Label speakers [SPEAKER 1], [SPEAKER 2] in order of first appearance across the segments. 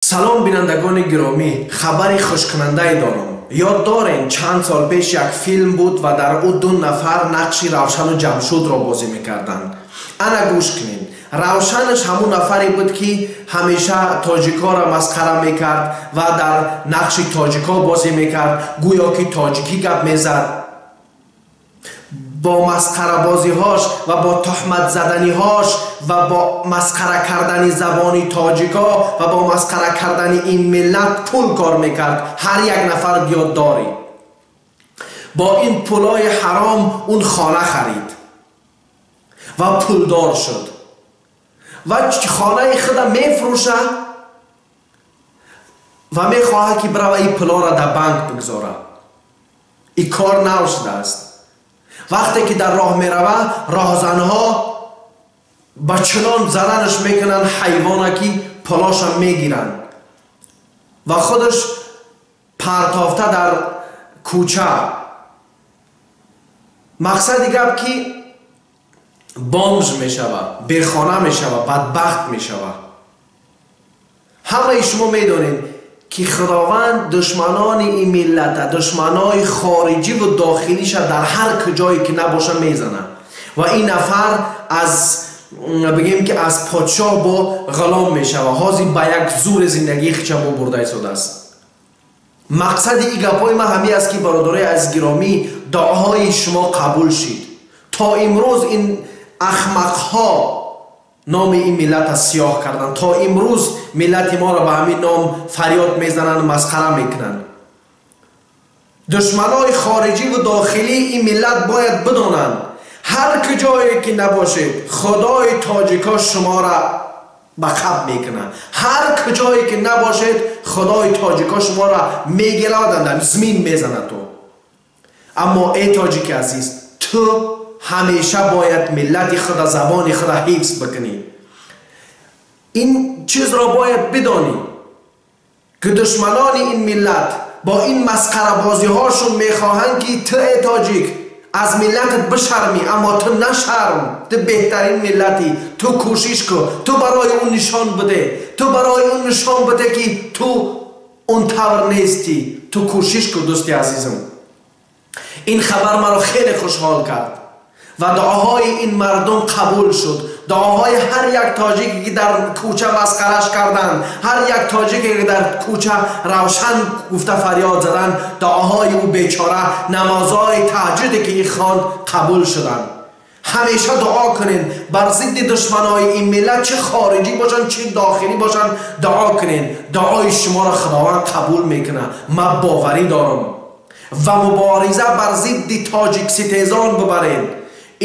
[SPEAKER 1] Салом, бинандагони гиромӣ, хабари хушкунандае дорам. Ёд дорем, чанд сол пеш як филм буд ва дар ӯ ду нафар нақши Равшану Ҷамшудро бозӣ мекарданд. Ана, гӯш кунед. Равшанаш ҳамун нафаре буд, ки ҳамеша тоҷикҳоро масхара мекард ва дар нақши тоҷикҳо бозӣ мекард, гӯё ки тоҷикӣ гап мезад. Бо масхарабозиҳош ва бо туҳматзаданиҳош ва бо масхара кардани забони тоҷикҳо ва бо масхара кардани ин миллат пул кор мекард. Ҳар як нафар ёд дорӣ, бо ин пулҳои ҳаром он хона харид ва пулдор шуд ва хонаи худа мефурӯшад ва мехоҳад, ки бирава ин пулҳоро дар банк бигзорад. Ин кор нав шудааст. Вақте ки дар роҳ мерава, роҳзанҳо ба чунон заранаш мекунанд ҳайвона, ки пулоша мегиранд ва худаш партофта дар кӯча. Мақсади гап, ки бомж мешава, бехона мешава, бадбахт мешава. Ҳамаи шумо медонед, ки Худованд душманони ин миллата, душманои хориҷиву дохилиша дар ҳар куҷое ки набоша, мезанад. Ва ин нафар аз, бигем ки, аз подшоҳ бо ғулом мешава. Ҳозир ба як зури зиндагии хича бо бурда истодааст. Мақсади ин гапҳои ман ҳамин аст, ки, бародарои азиз, гиромӣ, дуоҳои шумо қабул шид. То имрӯз ин ахмақҳо номи ин миллата сиёҳ карданд, то имрӯз миллати моро ба ҳамин ном фарёд мезананд, масхара мекунанд. Душманои хориҷиву дохилии ин миллат бояд бидонанд: ҳар куҷое ки набошед, Худои тоҷикҳо шуморо ба қаб мекунад. Ҳар куҷое ки набошед, Худои тоҷикҳо шуморо мегирад, змин мезанад ту. Аммо, эй тоҷики азиз, ту ҳамеша бояд миллати худа, забони худа ҳифз бикунӣ. Ин чизро бояд бидонӣ, ки душманони ин миллат бо ин масхарабозиҳошон мехоҳанд, ки ту, эй тоҷик, аз миллатат бишармӣ. Аммо ту нашарм, ту беҳтарин миллатӣ. Ту кӯшиш кун, ту барои ӯ нишон биде, ту барои ӯ нишон биде, ки ту он тавр нестӣ. Ту кӯшиш кун, дӯсти азизам. Ин хабар маро хеле хушҳол кард ва дуоҳои ин мардум қабул шуд. Дуоҳои ҳар як тоҷике, ки дар кӯча масхараш карданд, ҳар як тоҷике, ки дар кӯча «Равшан» гуфта фарёд заданд, дуоҳои ӯ бечора, намозҳои таҳаҷҷуде, ки ин хонд, қабул шуданд. Ҳамеша дуо кунед бар зидди душманои ин миллат, чӣ хориҷӣ бошанд, чӣ дохилӣ бошанд. Дуо кунед, дуои шуморо Худованд қабул мекунад, ман боварӣ дорам. Ва мубориза бар зидди тоҷикситезон бибаред.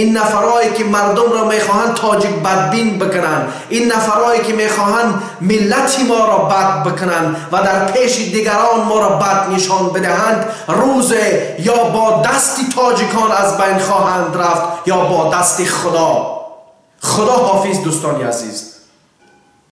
[SPEAKER 1] Ин нафарое, ки мардумро мехоҳанд тоҷик бадбин бикунанд, ин нафарое, ки мехоҳанд миллати моро бад бикунанд ва дар пеши дигарон моро бад нишон бидиҳанд, рӯзе ё бо дасти тоҷикон аз байн хоҳанд рафт, ё бо дасти Худо. Худо ҳофиз, дӯстони азиз.